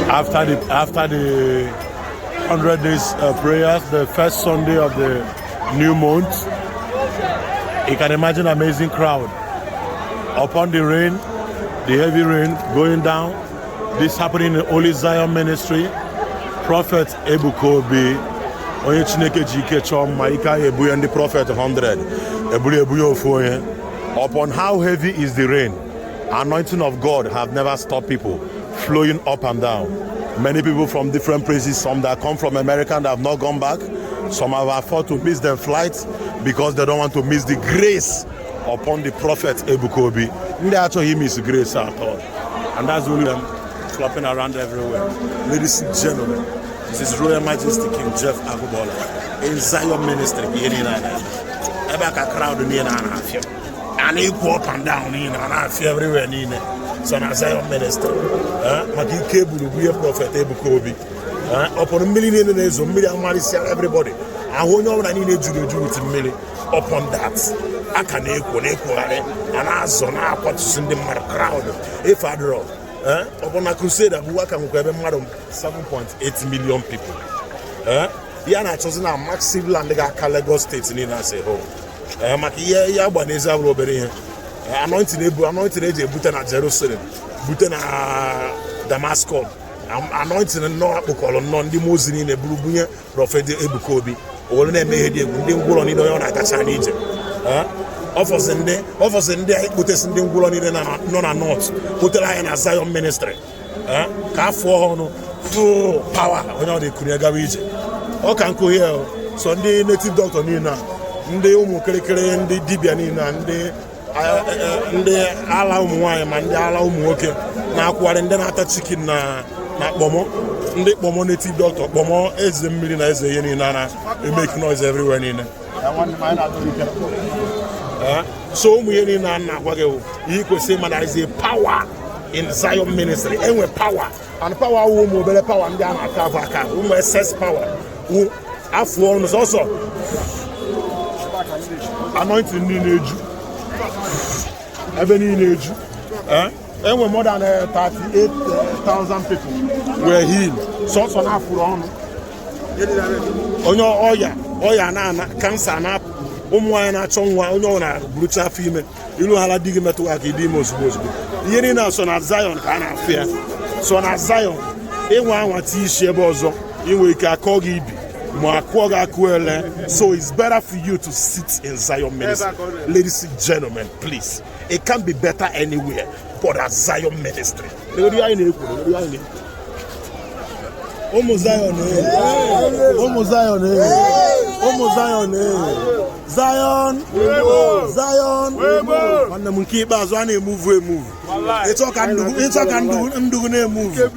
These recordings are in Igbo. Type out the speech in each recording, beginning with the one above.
After the 100 days prayers, the first Sunday of the new month, you can imagine amazing crowd. Upon the rain, the heavy rain going down, this happening in Holy Zion Ministry. Prophet Ebuka Obi, onye Chineke ji ike chọọ mma, ike ahụ ebu ya ndị prophet 100 eburu ebu ya ofu onye. Upon how heavy is the rain, anointing of God have never stopped people flowing up and down. Many people from different places, some that come from America that have not gone back, some have afford to miss their flights because they don't want to miss the grace upon the Prophet Ebuka Obi. Ndị achọghị miss grace at all. And that's only them flopping around everywhere. Ladies and gentlemen, this is Royal Majesty King Jeff Agubola in Zion Ministry. Ihe niile a na-eme. Ebe a ka crowd niile a na-afịa. A na-ekwu up and down niile, a na-afịa everywhere niile. So na Zion Ministry. Maka ike eburu bụ ihe Prophet Ebuka Obi. Ọ pụrụ mmiri niile na-ezo, mmiri amarịsịa everybody. Ahụ onye ọbụla niile juru eju with mmiri. Upon that, a ka na-ekwo na-ekwogharị, a na-azọ na-akwatusi ndị mmadụ, crowd efe adịrọ. Ọ bụ na crusade abụwa aka nwekwa ebe mmadụ 7.8 million people. Ya na-achọzi na massive land ga-aka Lagos State niile as a whole. Maka ihe ihe agba n'ezi abụrụ obere ihe. Anointing ebu, anointing eji ebute na Jerusalem, bute na Damascus, anointing nnọọ akpụkọrọ nnọọ ndị mmụọ ozi niile buru bunye Prophet Ebuka Obi, o were na-eme ihe dị egwu. Ndị ngwụrọ niile, onye ọ na-agacha n'ije. Ọfọzi ndị anyị kpotesi ndị ngwụrọ niile nọ na north, kpotere anyị na Zion Ministry. Ka afọ ọnụ full power, onye ọ na-ekuru gawa ije. Ọ ka nkụ ihe so ndị native doctor niile a, ndị ụmụ kịrịkịrị, ndị dibịa niile a, ndị ala ụmụ nwaanyị ma ndị ala ụmụ nwoke na-akwụgharị, ndị na-ata chicken na kpọmọ, ndị kpọmọ native doctor, kpọmọ eze mmiri na eze ihe niile a na-emake noise everywhere niile. So ụmụ ihe niile a na-agwa gị bụ ihe ị kwesịrị ịma. There is a power in Zion Ministry. Enwe power, and power wụ ụmụ obere power ndị a na-aka afọ aka, ụmụ excess power wụ afọ ọnụ sọsọ anointing niile eju ebe niile eju. Enwe more than 38,000 people were healed sọsọ na-afụrụ ọnụ. Onye ọya ọya na-ana, cancer na-apụ, ụmụ nwaanyị na-achọ nwa, onye ọ na-burucha afọ ime, ilu hala di gị metụ aka, ịdị ime ozugbo ozugbo. Ihe niile a so na Zion ka a na-afụ ya, so na Zion. Ịnwe anwa tie isi ebe ọzọ, inwe ike akọ gị ibi ma akụọ gị akụ ele. So it's better for you to sit in Zion Ministry. Ladies and gentlemen, please, it can't be better anywhere but at Zion Ministry. Legodi anyị na-ekwu, legodi anyị na-ekwu. Ụmụ Zion ee, ụmụ Zion ee, ụmụ Zion ee, Zion, Zion. Nwanne m, nke ikpeazụ a na-emove emove. Ịchọ ka ndụ na-emove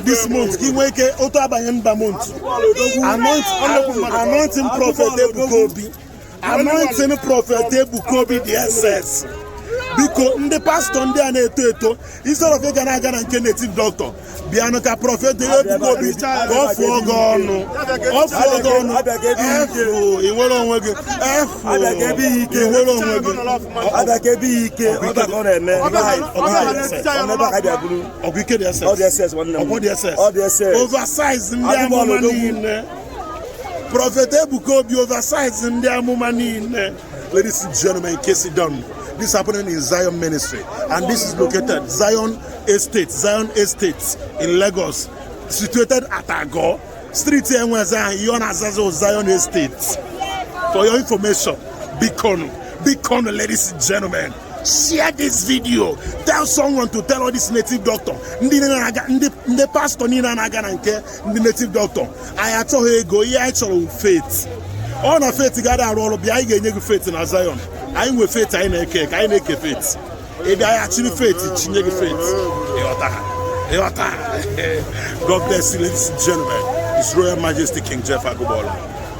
this month, ka ị nwee ike otu abanye mba month. Anointing Prophet Ebuka Obi, anointing Prophet Ebuka Obi the SS. Biko, ndị pastor, ndị a na-eto eto, instead of ịga na-aga na nke native doctor, bịanụ ka Prophet Ebuka Obi ka ọ fụọ gị ọnụ, ọ fụọ gị ọnụ efu, ị nwere onwe gị efu, ị nwere onwe gị. Abịa ka ebe ihe ike, ọ bịa ka ọ na-eme live. Ọ n'ebe a ka abịa buru. Ọgwụ ike dị SS. Ọ dị SS, nwanne m. Ọgwụ dị SS. Ọ dị SS. Oversize ndị Adịbọọlụ amụma odogwu. niile. Prophet Ebuka Obi oversize ndị amụma niile. Ladies and gentlemen, in case you don't know, this happening in Zion Ministry, and this is located Zion Estate, Zion Estate in Lagos, situated at Ago Street. Enweze ahụ ihe ọ na-azaza Zion Estate. For your information, bikonu, bikonu, ladies and gentlemen, share this video. Tell someone to tell all this native doctor, ndị niile na-aga, ndị pastor niile na-aga na nke ndị native doctor. Anyị achọghị ego. Ihe anyị chọrọ wụ faith. Ọ na faith ga-ada arụ ọrụ, bịa, anyị ga-enye gị faith na Zion. Anyị nwe faith, anyị na-eke eke, anyị na-eke faith. Ị bịa, anyị achịrị faith chinye gị faith. Ịghọta? Ịghọta? God bless you, ladies and gentlemen. His Royal Majesty King Jeff Agubola.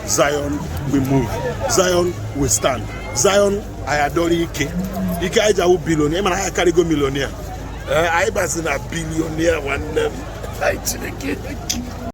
Zion we move, Zion we stand, Zion anyị adọrọ ike. Ike anyị ji awụ billionaire, mana anyị akarịgo millionaire. Ee, anyị bazi na billionaire, nwanne m. Anyị Chineke.